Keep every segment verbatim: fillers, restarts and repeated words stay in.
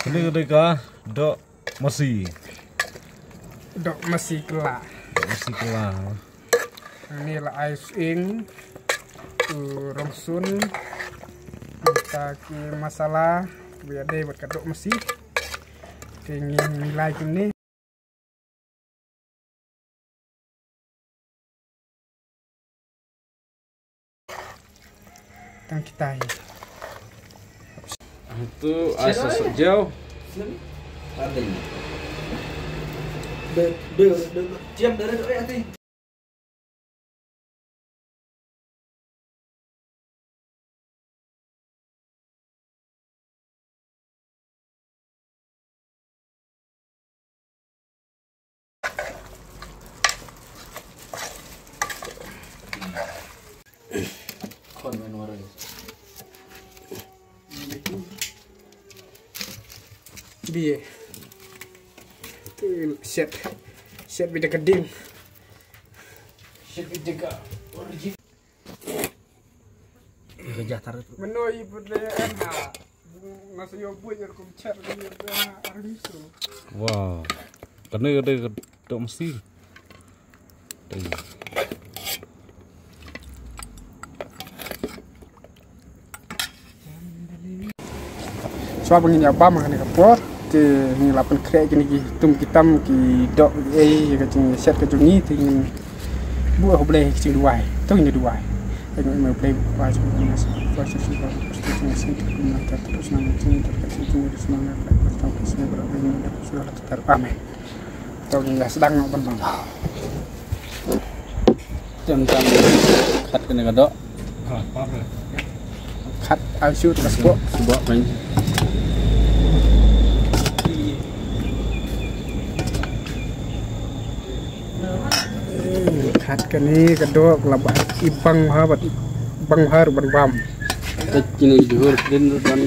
Kane ka dei ka doh masi. Doh masi kylla. Doh masi kylla. Ni la ai sying, u rongsun, kita ki masala, ba ïadei bad ka doh masi. Te ngin milai kumne. Tang kita hi. Tu ai sa sa jau. Ada ni. Be be be jam dari tu eh ati. Bie. Shet. Shet bida ka ding. Shet bida ka. Ka jatar tu. Mano i put le en ha. Nga sa ïoh buit ïa rukom chat ka ïoh buit ha army so. Wow. Kane ka dei ka doh masi. Dei. Shuwa ba ngin ïa bam ha kane ka por te ngi la pynkhreh kine ki tum ki tam ki doh ki ei ïa ka jingshet ka jong ngi te ngin buh ha U Blei ka jingduwai. To ngin ïa duwai. Ïa ngi ma U Blei ba jong ngi. Amen. To ngin ïa sdang noh ban bam. Tem tam khat kane ka doh. Khat ai shu ka sboh. Sboh kan. Khat kane ka doh ka la ba i bang ha bad i bang ha ruh ban bam. Te kine i jhur din ruh ban.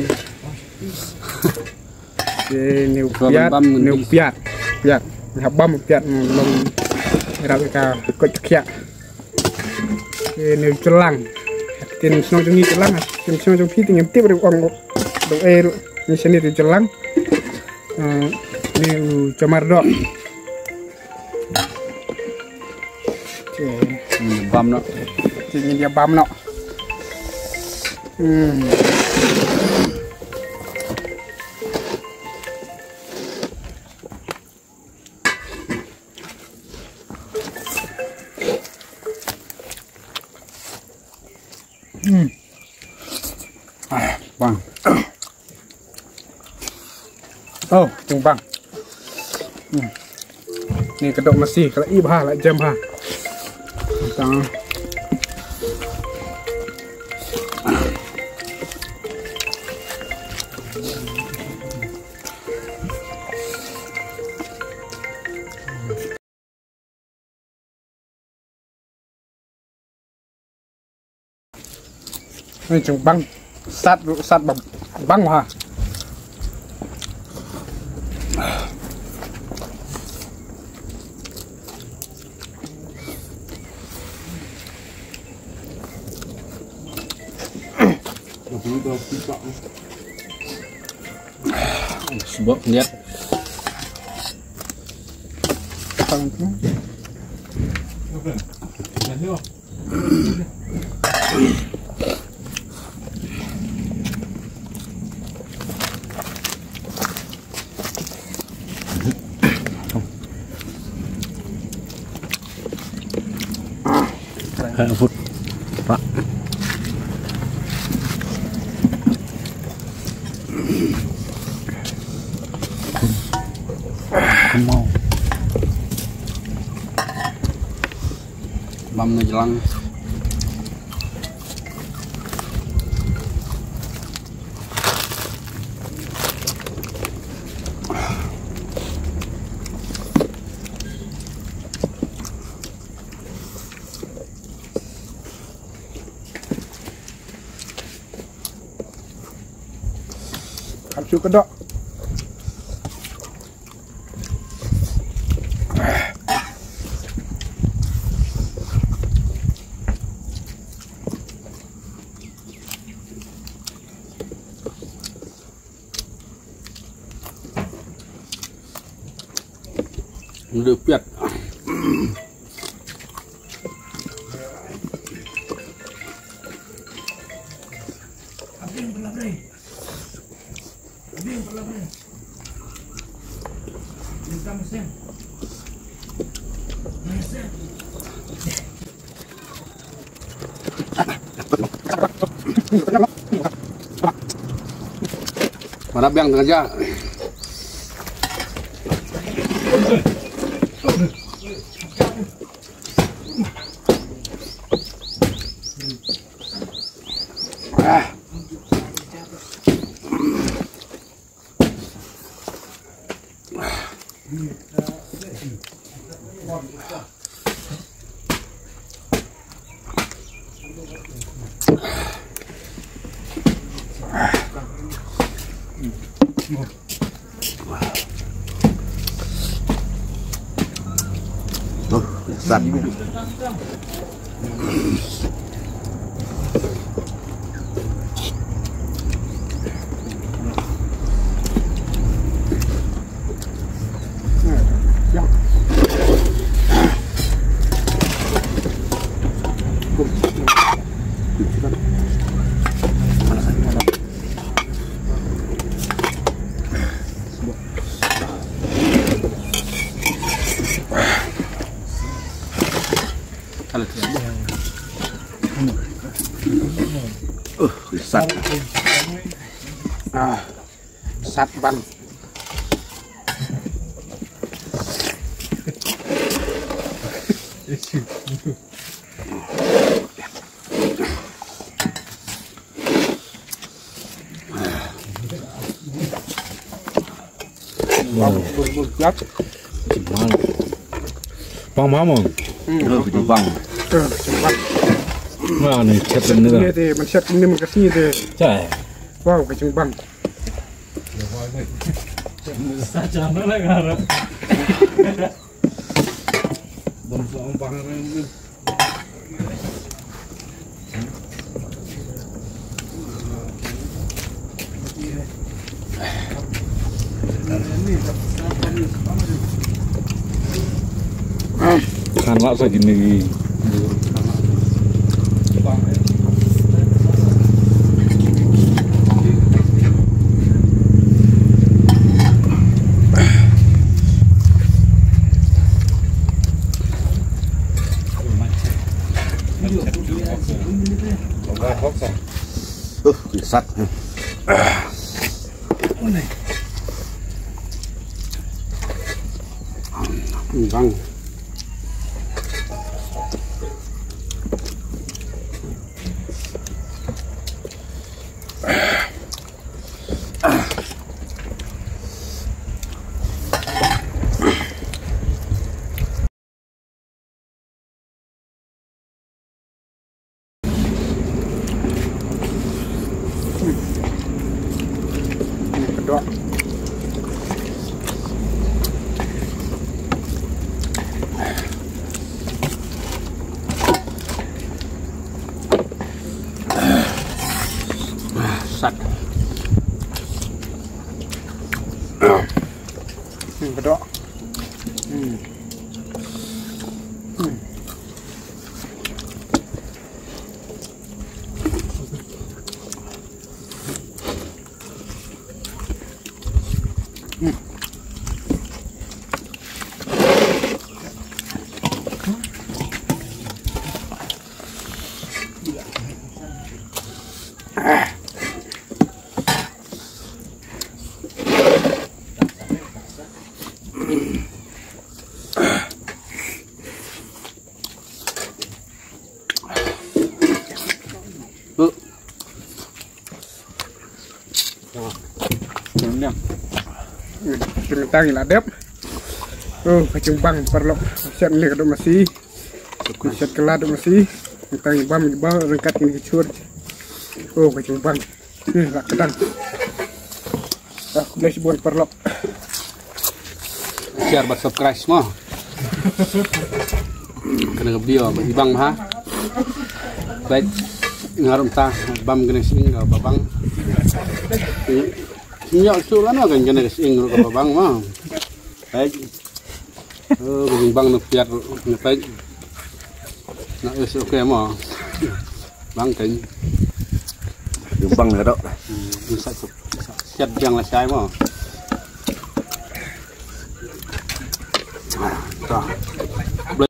Te ne u piat, ne u piat. Piat. Nga bam u piat, mm, long rap ka koit khiah. Te ne u jylang. Te ne shnong jong ngi jylang, te ne shnong jong phi te ngim tip ruh ong dong ei ruh. Ne shane te u jylang. Eh, ne u jamar doh. Te ngin ïa bam noh. Te ngin ïa bam noh. Hmm. Hmm. Ah, bang. Oh, ting bang. Hmm. Ni ka doh masi, ka la ip ha, la jem ha. Tang. Ni jingbang sat, sat bang, bang ha. Sbok liat. Hai, Afut. Pak. Kemau. Bam na jlang. Kham shu ka doh. Ndu piat. Mana biang tengah ja. Tuh, lezat. Uh, sat. Ah, sat ban. Bang, bang, bang, siap. Bang, bang, bang. Hmm. Bang. Eh, bang. Nah, ni chat ni. Ni deh, man chat ni man kasi deh. Chat. Wow, kacang bang. Sa channel la ngarap. Bang sa ong bang. Kan lah sa jin lagi. Uh, sat. Bang. Kedok. Sat. Hmm, kedok. Hmm. Hmm. Tang ila dep. Oh, kacang bang paralok. Shet ni ka dok masi. Shet kala dok masi. Tang bam bam rengkat ni kacur. Oh, kacang bang. Hmm, rak kedang. Ah, khublei shibun paralok. Share bad subscribe mo. Kane ka video ba i bang ha. Baik. Ngarum ta bam kane sing ka ba bang. Nyo su la no kan kane sing ka ba bang mo. Baik. Bang na piat na pek. Na is okay mo. Bang kan. Bang na dok. Sa piat biang la sai mo.